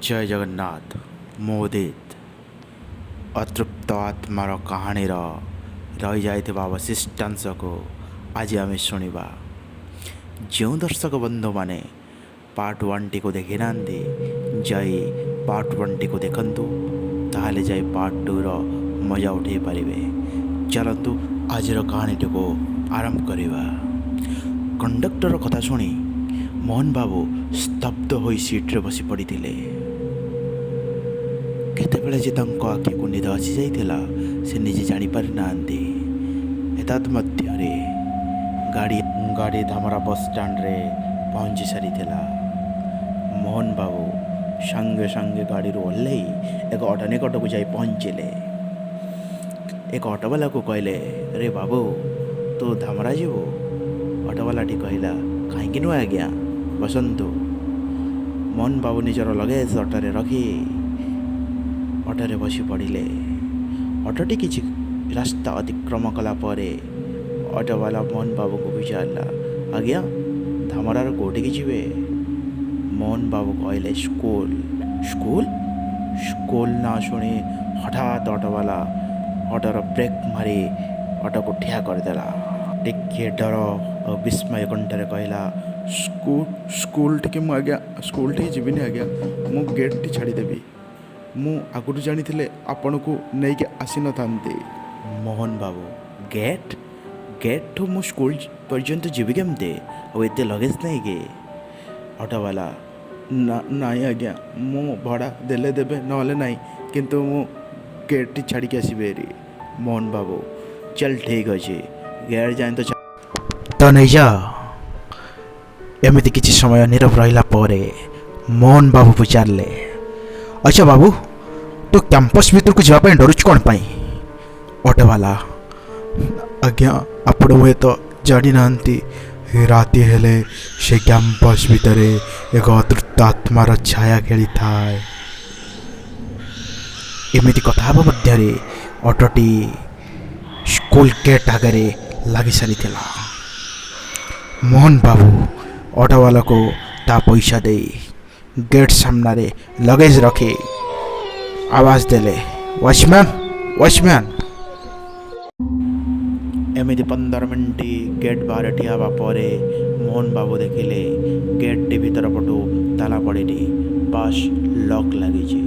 ଜୟ ଜଗନ୍ନାଥ। ମୁଁ ଉଦିତ। ଅତୃପ୍ତ ଆତ୍ମାର କାହାଣୀର ରହିଯାଇଥିବା ଅବଶିଷ୍ଟାଂଶକୁ ଆଜି ଆମେ ଶୁଣିବା। ଯେଉଁ ଦର୍ଶକ ବନ୍ଧୁମାନେ ପାର୍ଟ ୱାନ୍ଟିକୁ ଦେଖିନାହାନ୍ତି, ଯାଇ ପାର୍ଟ ୱାନ୍ଟିକୁ ଦେଖନ୍ତୁ, ତାହେଲେ ଯାଇ ପାର୍ଟ ଟୁର ମଜା ଉଠାଇ ପାରିବେ। ଚାଲନ୍ତୁ, ଆଜିର କାହାଣୀଟିକୁ ଆରମ୍ଭ କରିବା। କଣ୍ଡକ୍ଟର କଥା ଶୁଣି ମୋହନ ବାବୁ ସ୍ତବ୍ଧ ହୋଇ ସିଟ୍ରେ ବସି ପଡ଼ିଥିଲେ। କେତେବେଳେ ଯେ ତାଙ୍କ ଆଖିକୁ ନିଦ ଆସିଯାଇଥିଲା, ସେ ନିଜେ ଜାଣିପାରିନାହାନ୍ତି। ଏତଦ୍ ମଧ୍ୟରେ ଗାଡ଼ି ଧାମରା ବସଷ୍ଟାଣ୍ଡରେ ପହଞ୍ଚି ସାରିଥିଲା। ମୋହନ ବାବୁ ସାଙ୍ଗେ ସାଙ୍ଗେ ଗାଡ଼ିରୁ ଓହ୍ଲେଇ ଏକ ଅଟୋ ନିକଟକୁ ଯାଇ ପହଞ୍ଚିଲେ। ଏକ ଅଟୋବାଲାକୁ କହିଲେ, "ରେ ବାବୁ, ତୁ ଧାମରା ଯିବୁ?" ଅଟୋବାଲାଟି କହିଲା, "କାହିଁକି ନୁହେଁ ଆଜ୍ଞା, ବସନ୍ତୁ।" ମୋହନ ବାବୁ ନିଜର ଲଗେଜ ଅଟୋରେ ରଖି ଅଟୋରେ ବସି ପଡ଼ିଲେ। ଅଟୋଟି କିଛି ରାସ୍ତା ଅତିକ୍ରମ କଲା ପରେ ଅଟୋବାଲା ମୋହନ ବାବୁଙ୍କୁ ପଚାରିଲା, "ଆଜ୍ଞା, ଧାମରାର କୋଉଠିକି ଯିବେ?" ମୋହନ ବାବୁ କହିଲେ, "ସ୍କୁଲ।" ସ୍କୁଲ? ସ୍କୁଲ ନାଁ ଶୁଣି ହଠାତ୍ ଅଟୋବାଲା ଅଟୋର ବ୍ରେକ୍ ମାରି ଅଟୋକୁ ଠିଆ କରିଦେଲା। ଟିକିଏ ଡର ଆଉ ବିସ୍ମୟ କଣ୍ଠରେ କହିଲା, "ସ୍କୁଲ? ସ୍କୁଲ ଟିକେ ମୁଁ ଆଜ୍ଞା, ସ୍କୁଲ ଠିକି ଯିବିନି ଆଜ୍ଞା। ମୁଁ ଗେଟ୍ଟି ଛାଡ଼ିଦେବି। ମୁଁ ଆଗରୁ ଜାଣିଥିଲେ ଆପଣଙ୍କୁ ନେଇକି ଆସିନଥାନ୍ତି।" ମୋହନ ବାବୁ, "ଗେଟ୍? ଗେଟ୍ଠୁ ମୁଁ ସ୍କୁଲ ପର୍ଯ୍ୟନ୍ତ ଯିବି କେମିତି, ଆଉ ଏତେ ଲଗେଜ୍ ନେଇକି?" ଅଟୋବାଲା, "ନା, ନାଇଁ ଆଜ୍ଞା, ମୁଁ ଭଡ଼ା ଦେଲେ ଦେବେ, ନହେଲେ ନାହିଁ, କିନ୍ତୁ ମୁଁ ଗେଟ୍ଟି ଛାଡ଼ିକି ଆସିବି ହେରି।" ମୋହନ ବାବୁ, "ଚାଲ, ଠିକ୍ ଅଛି, ଗେଟ୍ ଯାଏଁ ତ ନେଇଯା।" ଏମିତି କିଛି ସମୟ ନୀରବ ରହିଲା ପରେ ମୋହନ ବାବୁ ପଚାରିଲେ, "ଆଚ୍ଛା ବାବୁ, ତୁ କ୍ୟାମ୍ପସ୍ ଭିତରକୁ ଯିବା ପାଇଁ ଡରୁଛୁ କ'ଣ ପାଇଁ?" ଅଟୋବାଲା, "ଆଜ୍ଞା, ଆପଣ ହୁଏତ ଜାଣିନାହାନ୍ତି, ରାତି ହେଲେ ସେ କ୍ୟାମ୍ପସ୍ ଭିତରେ ଏକ ଅତୃପ୍ତ ଆତ୍ମାର ଛାୟା ଖେଳିଥାଏ।" ଏମିତି କଥା ହେବା ମଧ୍ୟରେ ଅଟୋଟି ସ୍କୁଲ ଗେଟ୍ ଆଗରେ ଲାଗି ସାରିଥିଲା। ମୋହନ ବାବୁ ଅଟୋବାଲାକୁ ତା ପଇସା ଦେଇ ଗେଟ୍ ସାମ୍ନାରେ ଲଗେଜ ରଖି ଆବାଜ ଦେଲେ, "ୱାଚମ୍ୟାନ୍, ୱାଚମ୍ୟାନ୍!" ଏମିତି 15 ମିନିଟ୍ ଗେଟ୍ ବାହାରେ ଠିଆ ହେବା ପରେ ମୋହନ ବାବୁ ଦେଖିଲେ, ଗେଟ୍ଟି ଭିତର ପଟୁ ତାଲା ପଡ଼ିନି, ବାସ୍ ଲକ୍ ଲାଗିଛି।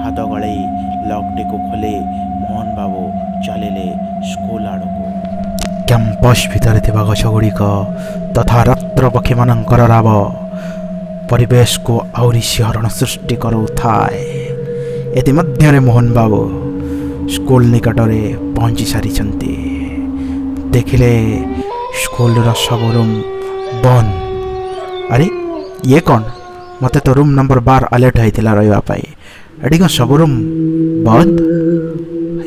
ହାତ ଗଳେଇ ଲକ୍ଟିକୁ ଖୋଲି ମୋହନ ବାବୁ ଚାଲିଲେ ସ୍କୁଲ ଆଡ଼କୁ। କ୍ୟାମ୍ପସ୍ ଭିତରେ ଥିବା ଗଛଗୁଡ଼ିକ ତଥା ରାତ୍ର ପକ୍ଷୀମାନଙ୍କର ରାବ ପରିବେଶକୁ ଆହୁରି ଶିହରଣ ସୃଷ୍ଟି କରୁଥାଏ। ଇତିମଧ୍ୟରେ ମୋହନ ବାବୁ ସ୍କୁଲ ନିକଟରେ ପହଞ୍ଚି ସାରିଛନ୍ତି। ଦେଖିଲେ, ସ୍କୁଲର ସବୁ ରୁମ୍ ବନ୍ଦ। ଆରେ, ଇଏ କ'ଣ? ମୋତେ ତ ରୁମ୍ ନମ୍ବର 12 ଆଲଟ୍ ହେଇଥିଲା ରହିବା ପାଇଁ, ଏଠି କ'ଣ ସବୁ ରୁମ୍ ବନ୍ଦ?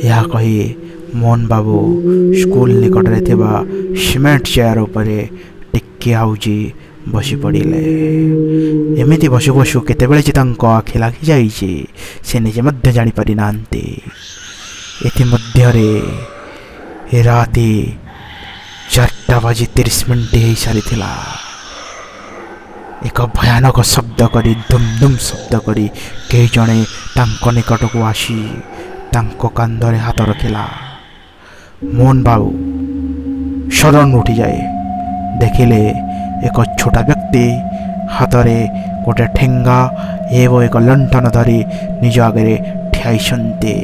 ଏହା କହି ମୋହନ ବାବୁ ସ୍କୁଲ ନିକଟରେ ଥିବା ସିମେଣ୍ଟ ଚେୟାର ଉପରେ ଟିକିଏ ଆଉଜି ବସି ପଡ଼ିଲେ। ଏମିତି ବସୁ ବସୁ କେତେବେଳେ ଯେ ତାଙ୍କ ଆଖି ଲାଗିଯାଇଛି, ସେ ନିଜେ ମଧ୍ୟ ଜାଣିପାରିନାହାନ୍ତି। ଇତିମଧ୍ୟରେ ରାତି 4ଟା ବାଜି 30 ମିନିଟ୍ ହେଇସାରିଥିଲା। ଏକ ଭୟାନକ ଶବ୍ଦ କରି, ଦୁମ୍ ଦୁମ୍ ଶବ୍ଦ କରି କେହି ଜଣେ ତାଙ୍କ ନିକଟକୁ ଆସି ତାଙ୍କ କାନ୍ଧରେ ହାତ ରଖିଲା। ମୋହନ ବାବୁ ସଡ଼ନ୍ ଉଠିଯାଏ ଦେଖିଲେ, ଏକ ଛୋଟ ବ୍ୟକ୍ତି ହାତରେ ଗୋଟେ ଠେଙ୍ଗା ଏବଂ ଏକ ଲଣ୍ଠନ ଧରି ନିଜ ଆଗରେ ଠିଆ ହେଇଛନ୍ତି।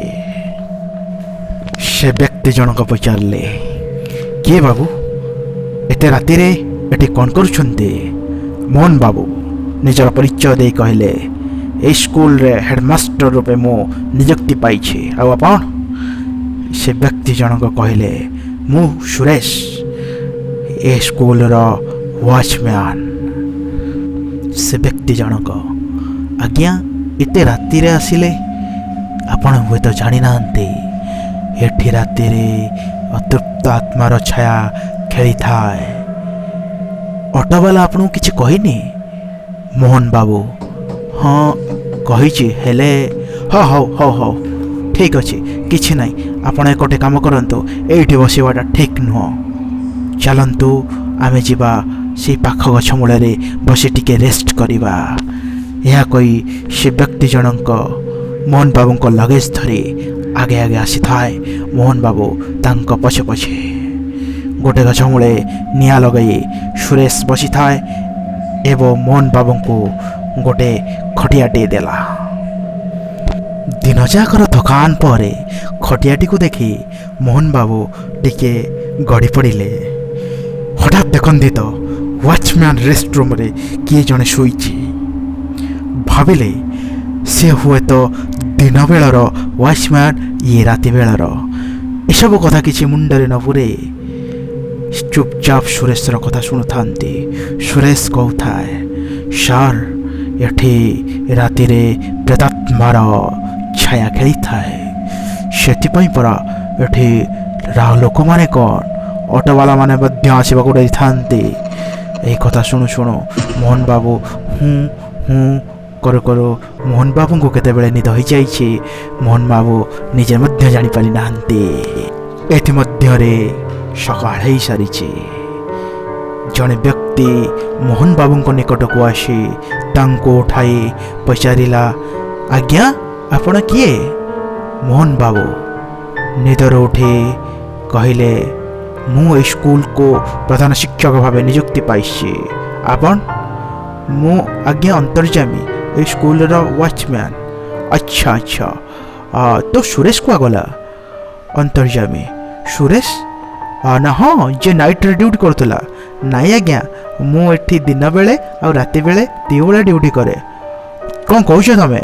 ସେ ବ୍ୟକ୍ତି ଜଣକ ପଚାରିଲେ, "କିଏ ବାବୁ? ଏତେ ରାତିରେ ଏଠି କ'ଣ କରୁଛନ୍ତି?" ମୋହନ ବାବୁ ନିଜର ପରିଚୟ ଦେଇ କହିଲେ, "ଏଇ ସ୍କୁଲରେ ହେଡ଼ମାଷ୍ଟର ରୂପେ ମୁଁ ନିଯୁକ୍ତି ପାଇଛି। ଆଉ ଆପଣ?" ସେ ବ୍ୟକ୍ତି ଜଣକ କହିଲେ, "ମୁଁ ସୁରେଶ, ଏ ସ୍କୁଲର ୱାଚମ୍ୟାନ୍।" ସେ ବ୍ୟକ୍ତି ଜଣକ, "ଆଜ୍ଞା, ଏତେ ରାତିରେ ଆସିଲେ? ଆପଣ ହୁଏତ ଜାଣିନାହାନ୍ତି, ଏଠି ରାତିରେ ଅତୃପ୍ତ ଆତ୍ମାର ଛାୟା ଖେଳିଥାଏ। ଅଟୋବାଲା ଆପଣଙ୍କୁ କିଛି କହିନି?" ମୋହନ ବାବୁ, "ହଁ, କହିଛି, ହେଲେ।" "ହଁ, ହଉ ହଉ ହଉ, ଠିକ୍ ଅଛି, କିଛି ନାହିଁ। ଆପଣ ଗୋଟେ କାମ କରନ୍ତୁ, ଏଇଠି ବସିବାଟା ଠିକ୍ ନୁହଁ। ଚାଲନ୍ତୁ, ଆମେ ଯିବା, ସେଇ ପାଖ ଗଛ ମୂଳରେ ବସି ଟିକେ ରେଷ୍ଟ କରିବା।" ଏହା କହି ସେ ବ୍ୟକ୍ତି ଜଣଙ୍କ ମୋହନ ବାବୁଙ୍କ ଲଗେଜ ଧରି ଆଗେ ଆଗେ ଆସିଥାଏ। ମୋହନ ବାବୁ ତାଙ୍କ ପଛେ ପଛେ। ଗୋଟେ ଗଛ ମୂଳେ ନିଆଁ ଲଗାଇ ସୁରେଶ ବସିଥାଏ ଏବଂ ମୋହନ ବାବୁଙ୍କୁ ଗୋଟେ ଖଟିଆଟିଏ ଦେଲା। ଦିନଯାକର ଥକାନ ପରେ ଖଟିଆଟିକୁ ଦେଖି ମୋହନ ବାବୁ ଟିକେ ଗଡ଼ି ପଡ଼ିଲେ। ହଠାତ୍ ଦେଖନ୍ତି ତ ୱାଚମ୍ୟାନ୍ ରେଷ୍ଟ ରୁମ୍ରେ କିଏ ଜଣେ ଶୋଇଛି। ଭାବିଲେ ସେ ହୁଏତ ଦିନ ବେଳର ୱାଚମ୍ୟାନ୍, ଇଏ ରାତି ବେଳର। ଏସବୁ କଥା କିଛି ମୁଣ୍ଡରେ ନ ପୂରେଇ ଚୁପଚାପ ସୁରେଶର କଥା ଶୁଣୁଥାନ୍ତି। ସୁରେଶ କହୁଥାଏ, ସାର୍, ଏଠି ରାତିରେ ପ୍ରେତାତ୍ମାର ଛାୟା ଖେଳିଥାଏ। ସେଥିପାଇଁ ପରା ଏଠି ଲୋକମାନେ କ'ଣ ଅଟୋବାଲାମାନେ ମଧ୍ୟ ଆସିବାକୁ ଡରିଥାନ୍ତି। ଏହି କଥା ଶୁଣୁ ଶୁଣୁ ମୋହନ ବାବୁ ହୁଁ ହୁଁ କରୁ କରୁ ମୋହନ ବାବୁଙ୍କୁ କେତେବେଳେ ନିଦ ହୋଇଯାଇଛି ମୋହନ ବାବୁ ନିଜେ ମଧ୍ୟ ଜାଣିପାରିନାହାନ୍ତି। ଏଥିମଧ୍ୟରେ ସକାଳ ହେଇସାରିଛି। ଜଣେ ବ୍ୟକ୍ତି ମୋହନ ବାବୁଙ୍କ ନିକଟକୁ ଆସି ତାଙ୍କୁ ଉଠାଇ ପଚାରିଲା, ଆଜ୍ଞା, ଆପଣ କିଏ? ମୋହନ ବାବୁ ନିଦରୁ ଉଠି କହିଲେ, ମୁଁ ଏଇ ସ୍କୁଲକୁ ପ୍ରଧାନ ଶିକ୍ଷକ ଭାବେ ନିଯୁକ୍ତି ପାଇଛି। ଆପଣ? ମୁଁ ଆଜ୍ଞା ଅନ୍ତର୍ଯାମୀ, ଏଇ ସ୍କୁଲର ୱାଚମ୍ୟାନ୍। ଆଚ୍ଛା ଆଚ୍ଛା, ତ ସୁରେଶ କୁଆଗଲା? ଅନ୍ତର୍ଯାମୀ, ସୁରେଶ ନା ହଁ, ଯିଏ ନାଇଟ୍ରେ ଡ୍ୟୁଟି କରୁଥିଲା? ନାଇଁ ଆଜ୍ଞା, ମୁଁ ଏଠି ଦିନବେଳେ ଆଉ ରାତି ବେଳେ ଦୁଇବେଳା ଡ୍ୟୁଟି କରେ। କ'ଣ କହୁଛ ତମେ?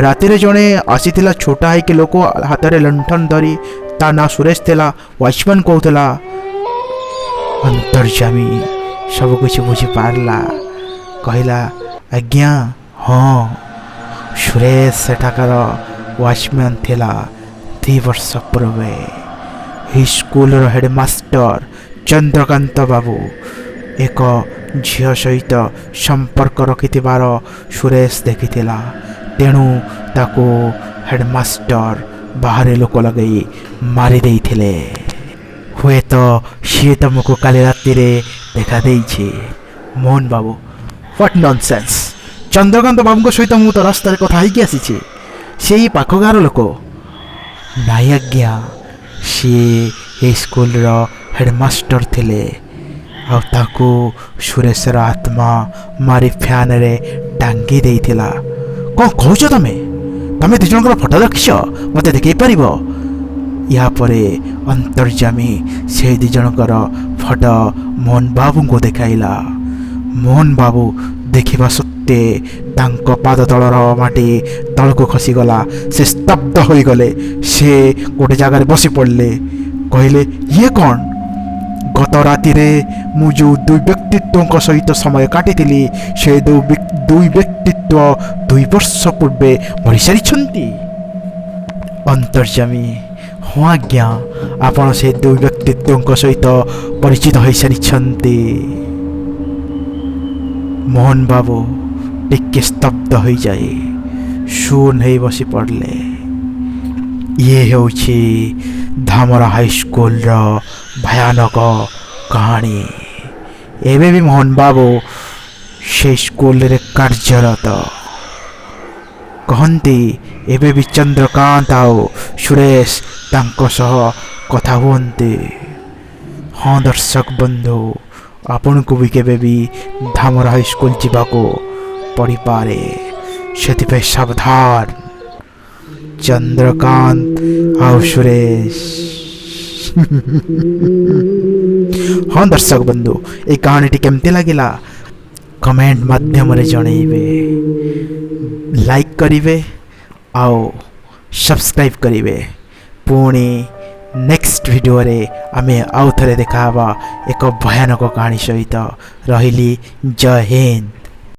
ରାତିରେ ଜଣେ ଆସିଥିଲା, ଛୋଟା ହେଇକି ଲୋକ, ହାତରେ ଲଣ୍ଠନ ଧରି, ତା ନାଁ ସୁରେଶ ଥିଲା, ୱାଚମ୍ୟାନ୍ କହୁଥିଲା। ଅନ୍ତର୍ଯାମୀ ସବୁକିଛି ବୁଝିପାରିଲା। କହିଲା, ଆଜ୍ଞା ହଁ, ସୁରେଶ ସେଠାକାର ୱାଚମ୍ୟାନ୍ ଥିଲା 2 ବର୍ଷ ପୂର୍ବେ। ଏହି ସ୍କୁଲର ହେଡ଼ମାଷ୍ଟର ଚନ୍ଦ୍ରକାନ୍ତ ବାବୁ ଏକ ଝିଅ ସହିତ ସମ୍ପର୍କ ରଖିଥିବାର ସୁରେଶ ଦେଖିଥିଲା। ତେଣୁ ତାକୁ ହେଡ଼ମାଷ୍ଟର ବାହାରେ ଲୋକ ଲଗାଇ ମାରି ଦେଇଥିଲେ। ହୁଏତ ସିଏ ତମକୁ କାଲି ରାତିରେ ଦେଖା ଦେଇଛି। ମୋହନ ବାବୁ, what nonsense! Chandrakant ବାବୁଙ୍କ ସହିତ ମୁଁ ତ ରାସ୍ତାରେ କଥା ହେଇକି ଆସିଛି, ସେଇ ପାଖ ଗାଁର ଲୋକ। ନାଇଁ ଆଜ୍ଞା, ସିଏ ଏଇ ସ୍କୁଲର ହେଡ଼ମାଷ୍ଟର ଥିଲେ, ଆଉ ତାକୁ ସୁରେଶର ଆତ୍ମା ମାରି ଫ୍ୟାନରେ ଟାଙ୍ଗି ଦେଇଥିଲା। କ'ଣ କହୁଛ ତମେ? ତମେ ଦୁଇ ଜଣଙ୍କର ଫଟୋ ରଖିଛ? ମୋତେ ଦେଖାଇ ପାରିବ? ୟା ପରେ ଅନ୍ତର୍ଯାମୀ ସେ ଦୁଇ ଜଣଙ୍କର ଫଟୋ ମୋହନ ବାବୁଙ୍କୁ ଦେଖାଇଲା। ମୋହନ ବାବୁ ଦେଖିବା ସତ୍ତ୍ୱେ ତାଙ୍କ ପାଦ ତଳର ମାଟି ତଳକୁ ଖସିଗଲା। ସେ ସ୍ତବ୍ଧ ହୋଇଗଲେ। ସେ ଗୋଟେ ଜାଗାରେ ବସି ପଡ଼ିଲେ। କହିଲେ, ଇଏ କ'ଣ? ଗତ ରାତିରେ ମୁଁ ଯେଉଁ ଦୁଇ ବ୍ୟକ୍ତିତ୍ୱଙ୍କ ସହିତ ସମୟ କାଟିଥିଲି, ସେ ଦୁଇ ବ୍ୟକ୍ତିତ୍ୱ 2 ବର୍ଷ ପୂର୍ବେ ମରିସାରିଛନ୍ତି। ଅନ୍ତର୍ଯାମୀ, ହଁ ଆଜ୍ଞା, ଆପଣ ସେ ଦୁଇ ବ୍ୟକ୍ତିତ୍ୱଙ୍କ ସହିତ ପରିଚିତ ହୋଇସାରିଛନ୍ତି। ମୋହନ ବାବୁ ଟିକେ ସ୍ତବ୍ଧ ହୋଇଯାଇ ଶୂନ ହେଇ ବସି ପଡ଼ିଲେ। ଇଏ ହେଉଛି ଧାମରା ହାଇସ୍କୁଲର ଭୟାନକ କାହାଣୀ। ଏବେ ବି ମୋହନ ବାବୁ ସେ ସ୍କୁଲରେ କାର୍ଯ୍ୟରତ। କହନ୍ତି ଏବେ ବି ଚନ୍ଦ୍ରକାନ୍ତ ଆଉ ସୁରେଶ ତାଙ୍କ ସହ କଥା ହୁଅନ୍ତି। ହଁ ଦର୍ଶକ ବନ୍ଧୁ, ଆପଣଙ୍କୁ ବି କେବେ ବି ଧାମରା ହାଇସ୍କୁଲ ଯିବାକୁ ପଡ଼ିପାରେ, ସେଥିପାଇଁ ସାବଧାନ। ଚନ୍ଦ୍ରକାନ୍ତ ଆଉ ସୁରେଶ। ହଁ ଦର୍ଶକ ବନ୍ଧୁ, ଏଇ କାହାଣୀଟି କେମିତି ଲାଗିଲା କମେଣ୍ଟ ମାଧ୍ୟମରେ ଜଣେଇବେ, ଲାଇକ୍ କରିବେ ଆଉ ସବସ୍କ୍ରାଇବ୍ କରିବେ। ପୁଣି ନେକ୍ସଟ ଭିଡ଼ିଓରେ ଆମେ ଆଉ ଥରେ ଦେଖା ହେବା ଏକ ଭୟାନକ କାହାଣୀ ସହିତ। ରହିଲି, ଜୟ ହିନ୍ଦ।